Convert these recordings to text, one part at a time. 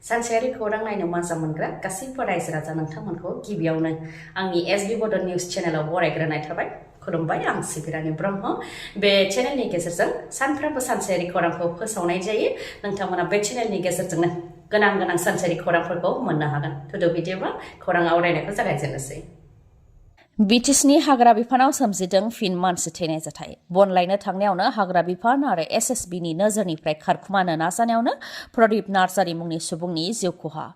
सानसेयारि खौरां नायनो मोजां मोनग्रा गासैबो रायजो राजा नोंथांमोनखौ गिबियावनो आंनि एसबी बड निउज चेनेलाव बरायग्रोनाय थाबाय। खुलुमबाय, आं सिबिरानि ब्रह्म। बे चेनेलनि गेजेरजों सानफ्रोमबो सानसेयारि खौरांखौ फोसावनाय जायो। नोंथांमोना बे चेनेलनि गेजेरजोंनो गोनां सानसेयारि खौरांफोरखौ मोननो हागोन। थुदो बिदिब्ला खौरां आवरायनायखौ जागायजेननोसै। बिटिसिनि हाग्रा बिफानाव सोमजिदों फिन मानसि थैनाय जाथाय। बन लायनो थांनायावनो हाग्रा बिफान आरो एसएसबिनि नोजोरनिफ्राय खारखुमानो नाजानायावनो प्रदीप नार्जारी मुंनि सुबुंनि जिउ खहा।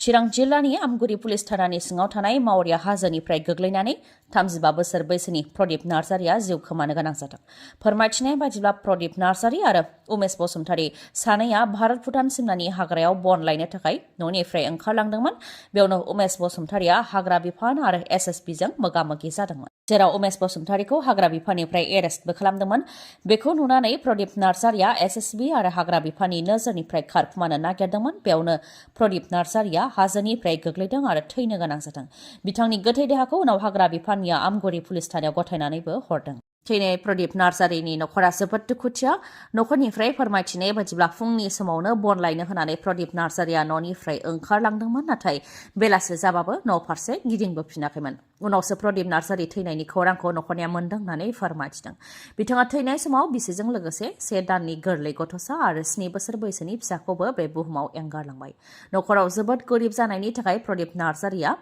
चिरां जिल्लानि आमगुरि पुलिस थानानि सिङाव थानाय मावरिया हाजोनिफ्राय गोग्लैनानै 35 बोसोर बैसोनि प्रदीप नार्जारीया जिउ खोमानो गोनां जादों। फोरमायथिनाय बादिब्ला प्रदीप नार्जारी आरो उमेश बसुमतारी सानैया भारत भुटान सिमनानि हाग्रायाव बन लायनो थाखाय न'निफ्राय ओंखारलांदोंमोन। बेयावनो उमेश बसुमतारीया हाग्रा बिफान आरो एसएसबिजों मोगा-मोगि जादोंमोन, जेराव उमेश बसुमतारीखौ हाग्रा बिफाननिफ्राय एरेस्टबो खालामदोंमोन। बेखौ नुनानै प्रदीप नार्जारीया एसएसबि आरो हाग्रा बिफाननि नोजोरनिफ्राय खारखुमानो नागिरदोंमोन। बेयावनो प्रदीप नार्जारीया हाजोनिफ्राय गोग्लैदों आरो थैनो गोनां जादों। बिथांनि गोथै देहाखौ उनाव हाग्रा बिफाननिया आमगुरि पुलिस थानायाव गथायनानैबो हरदों। थैनाय प्रदीप नार्जारीनि नखरा जोबोद दुखुथिया। नखरनिफ्राय फोरमायथिनाय बादिब्ला फुंनि समावनो बन लायनो होनानै प्रदीप नार्जारीया न'निफ्राय ओंखारलांदोंमोन, नाथाय बेलासि जाबाबो न' फारसे गिदिंबोफिनाखैमोन। उनावसो प्रदीप नार्जारी थैनायनि खौरांखौ नखरनिया मोनदों होननानै फोरमायथिदों। बिथाङा थैनाय समाव बिसिजों लोगोसे 1 दाननि गोरलै गथ'सा आरो 7 बोसोर बैसोनि फिसाखौबो बे बुहुमाव एंगारलांबाय। नखराव जोबोद गोरिब जानायनि थाखाय प्रदीप नार्जारीया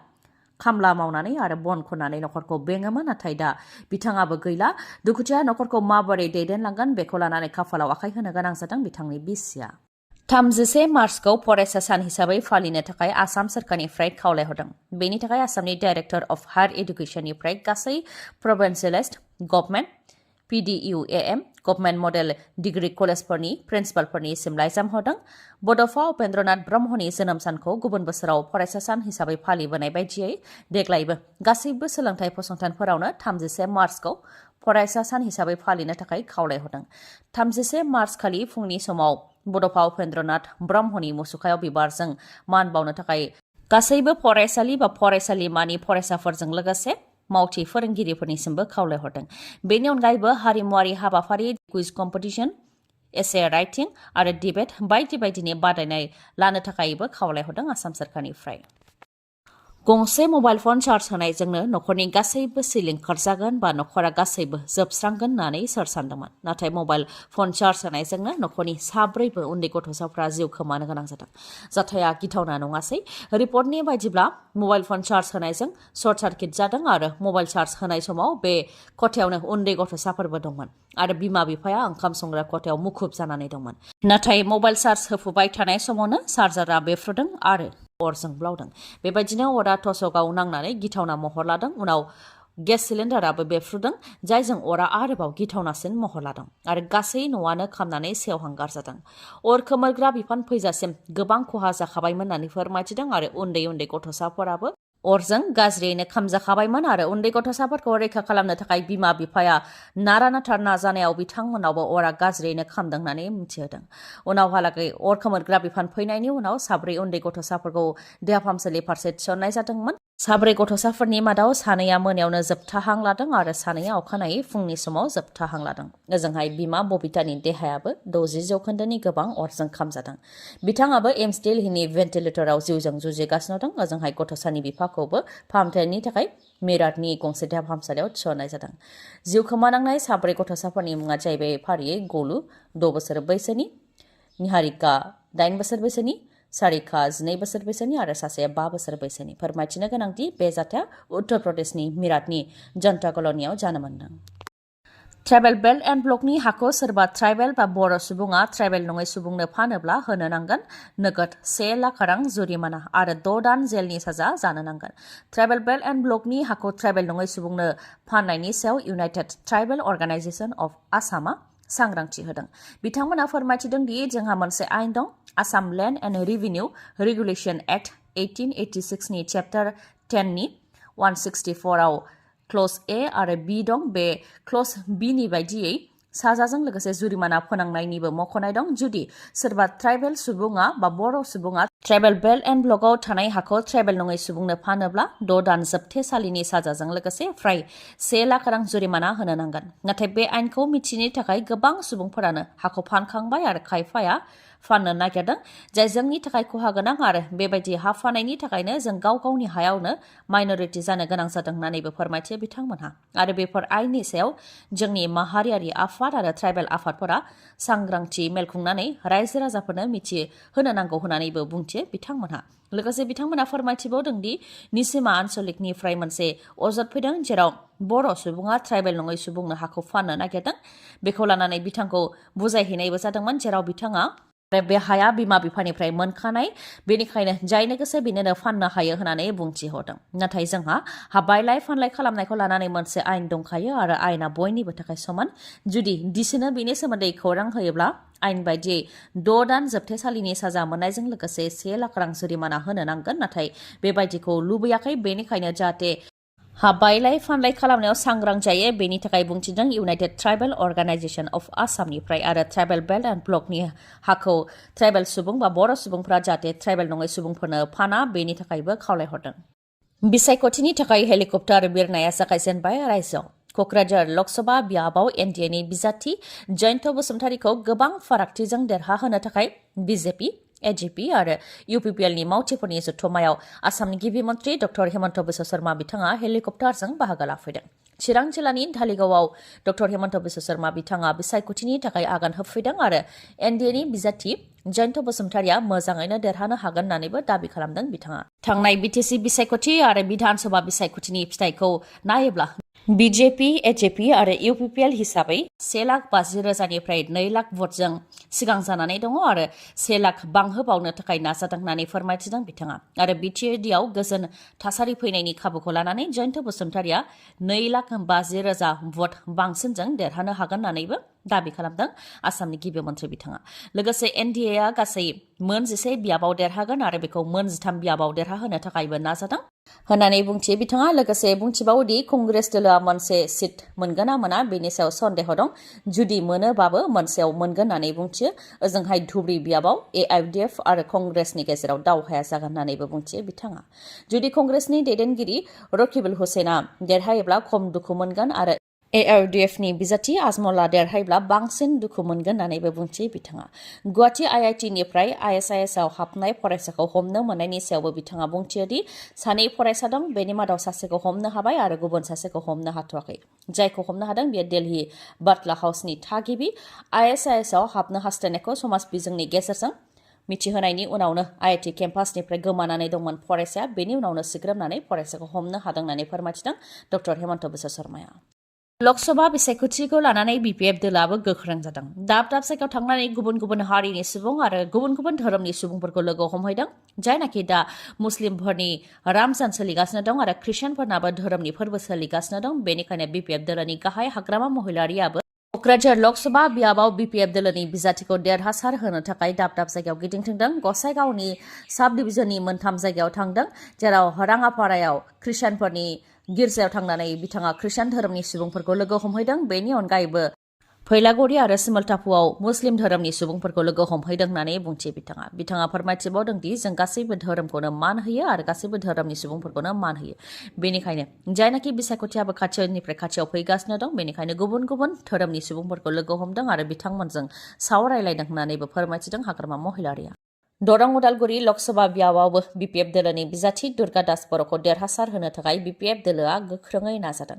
खामला मावनानै आरो बन खननानै नखरखौ बेङोमोन, नाथाय दा बिथाङाबो गैला। दुखुथिया नखरखौ माबोरै दैदेनलांगोन बेखौ लानानै खाफालाव आखाइ होनो गोनां जादों बिथांनि बिसिया। 31 मार्चखौ फरायसा सान हिसाबै फालिनो थाखाय आसाम सोरखारनिफ्राय खावलायहरदों। बेनि थाखाय आसामनि डाइरेक्टर अफ हायर एडुकेशननिफ्राय गासै provincialised government PDUAM government model degree कलेजफोरनि प्रिन्सिपालफोरनिसिम लाइजाम हरदों। बड'फा उपेन्द्रनाथ ब्रह्मनि जोनोम सानखौ गुबुन बोसोराव फरायसा सान हिसाबै फालिबोनाय बायदियै देग्लायबो गासैबो सोलोंथाइ फसंथानफोरावनो 31 मार्चखौ फरायसा सान हिसाबै फालिनो थाखाय खावलायहरदों। 31 मार्च खालि फुंनि समाव बड'फा उपेन्द्रनाथ ब्रह्मनि मुसुखायाव बिबारजों मान बावनो थाखाय गासैबो फरायसालि बा फरायसालिमानि फरायसाफोरजों लोगोसे मावथि फोरोंगिरिफोरनिसिमबो खावलायहरदों। बेनि अनगायैबो हारिमुवारि हाबाफारि, कुइज कम्पिटिशन, एसे राइटिं आरो डिबेट बायदि बायदिनि बादायनाय लानो थाखायबो खावलायहरदों आसाम सोरखारनिफ्राय। गंसे मबाइल फन चार्ज होनायजोंनो नखरनि गासैबो सिलिंखार जागोन बा नखरा गासैबो जोबस्रांगोन होननानै सोर सानदोंमोन। नाथाय मबाइल फन चार्ज होनायजोंनो नखरनि 4 उन्दै गथ'साफ्रा जिउ खोमानो गोनां जादों। जाथाया गिथावना नङासै? रिपर्टनि बायदिब्ला मबाइल फन चार्ज होनायजों सर्ट सार्किट जादों आरो मबाइल चार्ज होनाय समाव बे खथायावनो उन्दै गथ'साफोरबो दंमोन आरो बिमा-बिफाया ओंखाम संग्रा खथायाव मुखुब जानानै दंमोन। नाथाय मबाइल चार्ज होफुबाय थानाय समावनो चार्जारा बेफ्रुदों आरो अरजों ब्लावदों। बेबायदिनो अरा टसकआव नांनानै गिथावना महर लादों। उनाव गेस सिलिन्डाराबो बेफ्रुदों, जायजों अरा आरोबाव गिथावनासिन महर लादों आरो गासै न'आनो खामनानै सेवहांगार जादों। अर खोमोरग्रा बिफान फैजासिम गोबां खहा जाखाबायमोन होननानै फोरमायथिदों आरो उन्दै गथ'साफोराबो अरजों गाज्रियैनो खामजाखाबायमोन आरो उन्दै गथ'साफोरखौ रैखा खालामनो थाखाय बिमा-बिफाया नारा-नाथा नाजानायाव बिथांमोनावबो अरा गाज्रियैनो खामदों होननानै मिथिहोदों। उनावहालागै अर खोमोरग्रा बिफान फैनायनि उनाव 4 उन्दै गथ'साफोरखौ देहा फाहामसालि फारसे थिसननाय जादोंमोन। 4 गथ'साफोरनि मादाव 2 मोनायावनो जोबथा हां लादों आरो 2 अखानायै फुंनि समाव जोबथा हां लादों। ओजोंहाय बिमा बबितानि देहायाबो 60% गोबां अरजों खामजादों। बिथाङाबो एम्स दिल्लीनि भेन्टिलेटराव जिउजों जुजिगासिनो दं। ओजोंहाय गथ'सानि बिफाखौबो फाहामथायनि थाखाय मिराटनि गंसे देहा फाहामसालियाव थिसननाय जादों। जिउ खोमानांनाय 4 गथ'साफोरनि मुङा जाहैबाय फारियै गलु 6 बोसोर बैसोनि, निहारिका 8 बोसोर बैसोनि, सारिका 12 बोसोर बैसोनि आरो सासे 5 बोसोर बैसोनि। फोरमायथिनो गोनांदि बे जाथाया उत्तर प्रदेशनि मिराटनि जनता कल'नियाव जानो मोन्दों। ट्राइबेल बेल्ट एन्ड ब्लकनि हाखौ सोरबा ट्राइबेल बा बर' सुबुङा ट्राइबेल नङै सुबुंनो फानोब्ला होनो नांगोन नोगोद 1 लाख रां जुरिमाना आरो 6 दान जेलनि साजा जानो नांगोन। ट्राइबेल बेल्ट एन्ड ब्लकनि हाखौ ट्राइबेल नङै सुबुंनो फाननायनि सायाव इउनाइटेड ट्राइबेल अर्गानाइजेसन अफ आसामआ सांग्रांथि होदों। बिथांमोना फोरमायथिदों दि जोंहा मोनसे आयेन दं, Assam land and revenue regulation act 1886 नि चेप्टार 10 नि 164 आव क्लज ए आरो बी दं। बे क्लज बी नि बायदियै साजाजों लोगोसे जुरिमाना फोनांनायनिबो मख'नाय दं। जुदि सोरबा ट्राइबेल सुबुङा बा बर' सुबुङा ट्राइबेल बेल्ट एन्ड ब्लकआव थानाय हाखौ ट्राइबेल नङै सुबुंनो फानोब्ला 6 दान जोबथेसालिनि साजाजों लोगोसे फ्राय 1 लाख रां जुरिमाना होनो नांगोन। नाथाय बे आयेनखौ मिथिनो थाखाय गोबां सुबुंफोरानो हाखौ फानखांबाय आरो खायफाया फाननो नागिरदों जाय जोंनि थाखाय खहा गोनां आरो बेबायदि हा फाननायनि थाखायनो जों गाव गावनि हायावनो माइनरिटि जानो गोनां जादों होननानैबो फोरमायथियो बिथांमोनहा आरो बेफोर आयेननि सायाव जोंनि माहारियारि आफाद आरो ट्राइबेल आफादफोरा सांग्रांथि मेल खुंनानै रायजो राजाफोरनो मिथिहोनो नांगौ होननानैबो बुंथियो बिथांमोनहा लोगोसे बिथांमोना फोरमायथिबावदों दि निसिमा आन्सलिकनिफ्राय मोनसे अजद फैदों जेराव बर' सुबुङा ट्राइबेल नङै सुबुंनो हाखौ फाननो नागिरदों बेखौ लानानै बिथांखौ बुजायहैनायबो जादोंमोन जेराव बिथाङा बे हाया बिमा बिफानिफ्राय मोनखानाय बेनिखायनो जायनो गोसो बेनोनो फाननो हायो होननानै बुंथिहरदों नाथाय जोंहा हा बायलाय फानलाय खालामनायखौ लानानै मोनसे आयेन दंखायो आरो आयेना बयनिबो थाखाय समान जुदि डिसिनो बेनि सोमोन्दै खौरां होयोब्ला आयेन बायदियै 6 दान जोबथेसालिनि साजा मोननायजों लोगोसे 1 लाख रां जुरिमाना होनो नांगोन नाथाय बेबायदिखौ लुबैयाखै बेनिखायनो जाहाथे हा बायलाय फानलाय खालामनायाव सांग्रां जायो बेनि थाखाय बुंथिदों इउनाइटेड ट्राइबेल अर्गानाइजेशन अफ आसामनिफ्राय आरो ट्राइबेल बेल्ट एन्ड ब्लकनि हाखौ ट्राइबेल सुबुं बा बर' सुबुंफोरा जाहाथे ट्राइबेल नङै सुबुंफोरनो फाना बेनि थाखायबो खावलायहरदों बिसायख'थिनि थाखाय हेलिकप्टार बिरनाया जागायजेनबाय रायजोआव क'क्राझार लकसभा बियाबाव एनडिएनि बिजाथि जयन्त बसुमतारीखौ गोबां फारागथिजों देरहाहोनो थाखाय बिजेपि एजिपि आरो इउपिपिएलनि मावथिफोरनि जथुम्मायाव आसामनि गिबि मन्थ्रि डक्टर हेमन्त बिश्व शर्मा बिथाङा हेलिकप्टारजों बाहागो लाफैदों चिरां जिल्लानि धालिगावआव डक्टर हेमन्त बिश्व शर्मा बिथाङा बिसायख'थिनि थाखाय आगान होफैदों आरो एनडिएनि बिजाथि जयन्त बसुमतारीया मोजाङैनो देरहानो हागोन होननानैबो दाबि खालामदों बिथाङा थांनाय बिटिसि बिसायख'थि आरो बिधानसभा बिसायख'थिनि फिथाइखौ नायोब्ला बिजेपि एजेपि आरो इउपिपिएल हिसाबै 1,50,000निफ्राय 2 लाख भटजों सिगां जानानै दङ आरो 1 लाख बांहोबावनो थाखाय नाजादों होननानै फोरमायथिदों बिथाङा आरो बिटिएडिआव गोजोन थासारि फैनायनि खाबुखौ लानानै जयन्त बसुमतारीया 2,50,000 भट बांसिनजों देरहानो हागोन होननानैबो दाबि खालामदों आसामनि गिबि मन्थ्रि बिथाङा लोगोसे एनडिएआ गासै मोन 11 बियाबाव देरहागोन आरो बेखौ मोन 13 बियाबाव देरहाहोनो थाखायबो नाजादों होननानै बुंथियो बिथाङा लोगोसे बुंथिबावोदि कंग्रेस दोलोआ मोनसे सिट मोनगोन ना मोना बेनि सायाव सन्देह दं जुदि मोनोबाबो मोनसेयाव मोनगोन होननानै बुंथियो ओजोंहाय धुब्रि बियाबाव एआइडिएफ आरो कंग्रेसनि गेजेराव दावहाया जागोन होननानैबो बुंथियो बिथाङा जुदि कंग्रेसनि दैदेनगिरि रकिबुल हुसैना देरहायोब्ला खम दुखु मोनगोन आरो एआरडिएफनि बिजाथि आजमला देरहायोब्ला बांसिन दुखु मोनगोन होननानैबो बुंथियो बिथाङा गुवाहाटी आइआइटिनिफ्राय आइएसआइएसआव हाबनाय फरायसाखौ हमनो मोननायनि सायावबो बिथाङा बुंथियोदि 2 फरायसा दं बेनि मादाव सासेखौ हमनो हाबाय आरो गुबुन सासेखौ हमनो हाथ'वाखै जायखौ हमनो हादों बेयो दिल्ली बाटला हाउसनि थागिबि आइएसआइएसआव हाबनो हास्थायनायखौ समाज बिजोंनि गेजेरजों मिथिहोनायनि उनावनो आइआइटि केम्पासनिफ्राय गोमानानै दंमोन फरायसाया बेनि उनावनो सिग्रोमनानै फरायसाखौ हमनो हादों होननानै फोरमायथिदों डक्टर हेमन्त बिश्व शर्माया लकसभा बिसायख'थिखौ लानानै बिपिएफ दोलाबो गोख्रों जादों दाब दाब जायगायाव थांनानै गुबुन गुबुन हारिनि सुबुं आरो गुबुन गुबुन धोरोमनि सुबुंफोरखौ लोगो हमहैदों जायनाखि दा मुस्लिमफोरनि रामजान सोलिगासिनो दं आरो ख्रिस्टियानफोरनाबो धोरोमनि फोरबो सोलिगासिनो दं बेनिखायनो बिपिएफ दोलोनि गाहाय हाग्रामा महिलारियाबो क'क्राझार लकसभा बियाबाव बिपिएफ दोलोनि बिजाथिखौ देरहासार होनो थाखाय दाब दाब जायगायाव गिदिंथिंदों गसाइगावनि साब डिभिजननि 3 जायगायाव थांदों जेराव राङापारायाव ख्रिस्टियानफोरनि गिर्जायाव थांनानै बिथाङा ख्रिस्टियान धोरोमनि सुबुंफोरखौ लोगो हमहैदों बेनि अनगायैबो फैलागुरि आरो सिमलटापुआव मुस्लिम धोरोमनि सुबुंफोरखौ लोगो हमहैदों होननानै बुंथियो बिथाङा फोरमायथिबावदों दि जों गासैबो धोरोमखौनो मान होयो आरो गासैबो धोरोमनि सुबुंफोरखौनो मान होयो बेनिखायनो जायनाखि बिसायख'थियाबो खाथिनिफ्राय खाथियाव फैगासिनो दं बेनिखायनो गुबुन गुबुन धोरोमनि सुबुंफोरखौ लोगो हमदों आरो बिथांमोनजों सावरायलायदों होननानैबो फोरमायथिदों हाग्रामा महिलारिया दरं उदालगुरि लकसभा बियाबावबो बिपिएफ दोलोनि बिजाथि दुर्गा दास बर'खौ देरहासार होनो थाखाय बिपिएफ दोलोआ गोख्रोङै नाजादों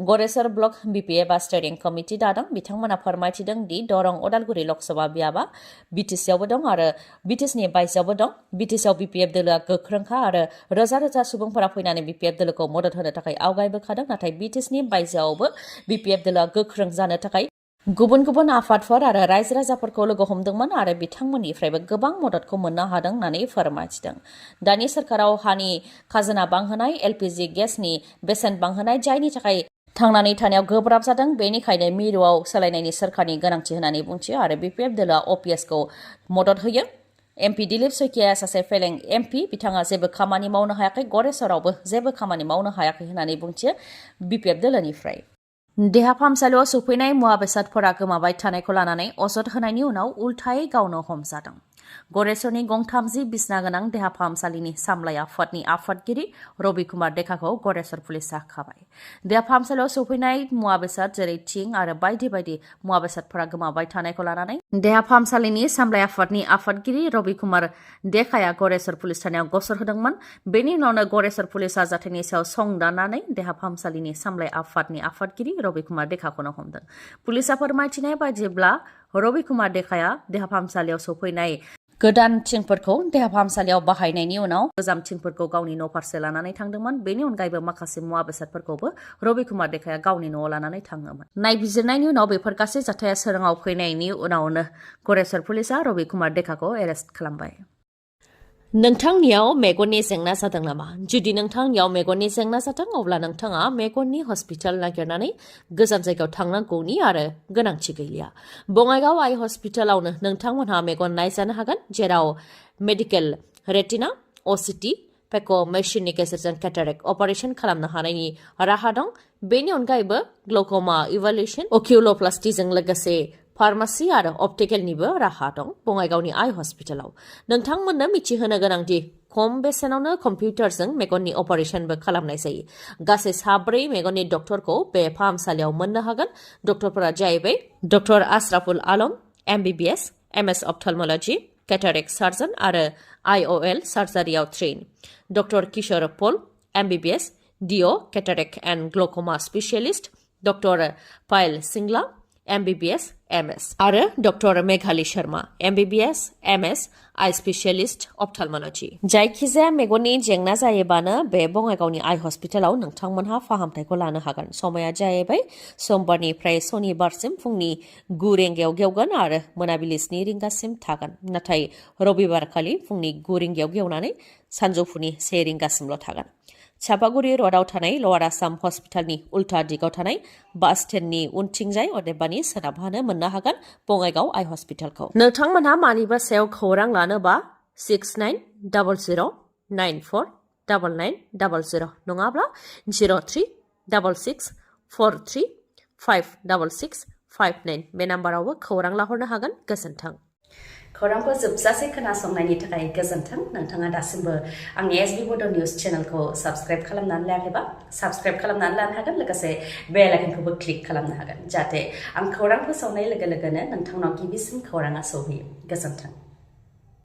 गरेस्वर ब्लक बिपिएफआ स्टेरिं कमिटि दादों बिथांमोना फोरमायथिदों दि दरं उदालगुरि लकसभा बियाबा बिटिसिआवबो दं आरो बिटिसिनि बायजोआवबो दं बिटिसिआव बिपिएफ दोलोआ गोख्रोंखा आरो रोजा रोजा सुबुंफोरा फैनानै बिपिएफ दोलोखौ मदद होनो थाखाय आवगायबोखादों नाथाय बिटिसिनि बायजोआवबो बिपिएफ दोलोआ गोख्रों जानो थाखाय गुबुन गुबुन आफादफोर आरो रायजो राजाफोरखौ लोगो हमदोंमोन आरो बिथांमोननिफ्रायबो गोबां मददखौ मोननो हादों होननानै फोरमायथिदों दानि सरकाराव हानि खाजोना बांहोनाय एलपिजि गेसनि बेसेन बांहोनाय जायनि थाखाय थांनानै थानायाव गोब्राब जादों बेनिखायनो मिरुआव सोलायनायनि सोरखारनि गोनांथि होननानै बुंथियो आरो बिपिएफ दोलोआ अपिएसखौ मदद होयो एमपि दिलीप सैकिया सासे फेलें एमपि बिथाङा जेबो खामानि मावनो हायाखै गरेस्वरावबो जेबो खामानि मावनो हायाखै होननानै बुंथियो बिपिएफ दोलोनिफ्राय देहा फाहामसालियाव सफैनाय मुवा बेसादफोरा गोमाबाय थानायखौ लानानै अजद होनायनि उनाव उल्थायै गावनो हमजादों गरेसरनि गंथामजि बिसना गोनां देहा फाहामसालिनि सामलाय आफादनि आफादगिरि रबि कुमार देखाखौ गरेसर पुलिसा खाबाय। देहा फाहामसालियाव सफैनाय मुवा बेसाद जेरै थिं आरो बायदि बायदि मुवा बेसादफोरा गोमाबाय थानायखौ लानानै देहा फाहामसालिनि सामलाय आफादनि आफादगिरि रबि कुमार देखाया गरेसर पुलिस थानायाव गसर होदोंमोन। बेनि उनावनो गरेसर पुलिसा जाथायनि सायाव संदाननानै देहा फाहामसालिनि सामलाय आफादनि आफादगिरि रबि कुमार देखाखौनो हमदों। पुलिसा फोरमायथिनाय बायदिब्ला रबि कुमार देखाया देहा फाहामसालियाव सफैनाय गोदान थिंफोरखौ देहा फाहामसालियाव बाहायनायनि उनाव गोजाम थिंफोरखौ गावनि न' फारसे लानानै थांदोंमोन। बेनि अनगायैबो माखासे मुवा बेसादफोरखौबो रबि कुमार देखाया गावनि न'आव लानानै थाङोमोन। नायबिजिरनायनि उनाव बेफोर गासै जाथाया सोराङाव फैनायनि उनावनो गरेसर पुलिसा रबि कुमार देखाखौ एरेस्ट खालामबाय। नोंथांनियाव मेगननि जेंना जादों नामा? जुदि नोंथांनियाव मेगननि जेंना जादों अब्ला नोंथाङा मेगननि हस्पिटाल नागिरनानै गोजान जायगायाव थांनांगौनि आरो गोनांथि गैलिया। बङाइगाव आइ हस्पिटालावनो नोंथांमोनहा मेगन नायजानो हागोन, जेराव मेडिकेल रेटिना, असिटि, पेक' मेसिननि गेजेरजों केटारेक्ट अपारेशन खालामनो हानायनि राहा दं। बेनि अनगायैबो ग्ल'क'मा इभालुएसन, अकिउल'प्लास्टिजों लोगोसे फार्मासि आरो अप्टिकेलनिबो राहा दं बङाइगावनि आइ हस्पिटालाव। नोंथांमोननो मिथिहोनो गोनांदि खम बेसेनावनो कम्पिउटारजों मेगननि अपारेशनबो खालामनाय जायो। गासै 4 मेगननि डक्टरखौ बे फाहामसालियाव मोननो हागोन। डक्टरफोरा जाहैबाय doctor Ashraful Alam MBBS, MS ophthalmology, cataract surgeon आरो IOL सार्जारियाव train, doctor Kishore Pal MBBS, DO cataract and glaucoma specialist, doctor Payal Singla MBBS MS आरो doctor Meghali Sharma MBBS MS eye specialist ophthalmology. जायखिजाया मेगननि जेंना जायोबानो बे बङाइगावनि आइ हस्पिटालाव नोंथांमोनहा फाहामथायखौ लानो हागोन। समाया जाहैबाय समबारनिफ्राय सनिबारसिम फुंनि 9 रिंगायाव गेवगोन आरो मोनाबिलि 7 रिंगासिम थागोन। नाथाय रबिबारखालि फुंनि 9 रिंगायाव गेवनानै सानजौफुनि 1 रिंगासिमल' थागोन। चापागुरि र'डआव थानाय लवार आसाम हस्पिटालनि उल्था दिगाव थानाय बास स्टेन्डनि उनथिंजाय अदेबानि सोनाबहानो मोननो हागोन बङाइगाव आइ हस्पिटालखौ। नोंथांमोनहा मानिबा सायाव खौरां लानोबा 6900949900 नङाब्ला 0366435659 बे नाम्बारावबो खौरां लाहरनो हागोन। गोजोन्थों। खौरांखौ जोबजासे खोनासंनायनि थाखाय गोजोन्थों। नोंथाङा दासिमबो आंनि SB बड' निउस चेनेलखौ साबस्क्राइब खालामनानै लायाखैबा साबस्क्राइब खालामनानै लानो हागोन, लोगोसे बेल आइकनखौबो क्लिक खालामनो हागोन, जाहाथे आं खौरां फोसावनाय लोगो लोगोनो नोंथांनाव गिबिसिन खौराङा सौहैयो। गोजोन्थों।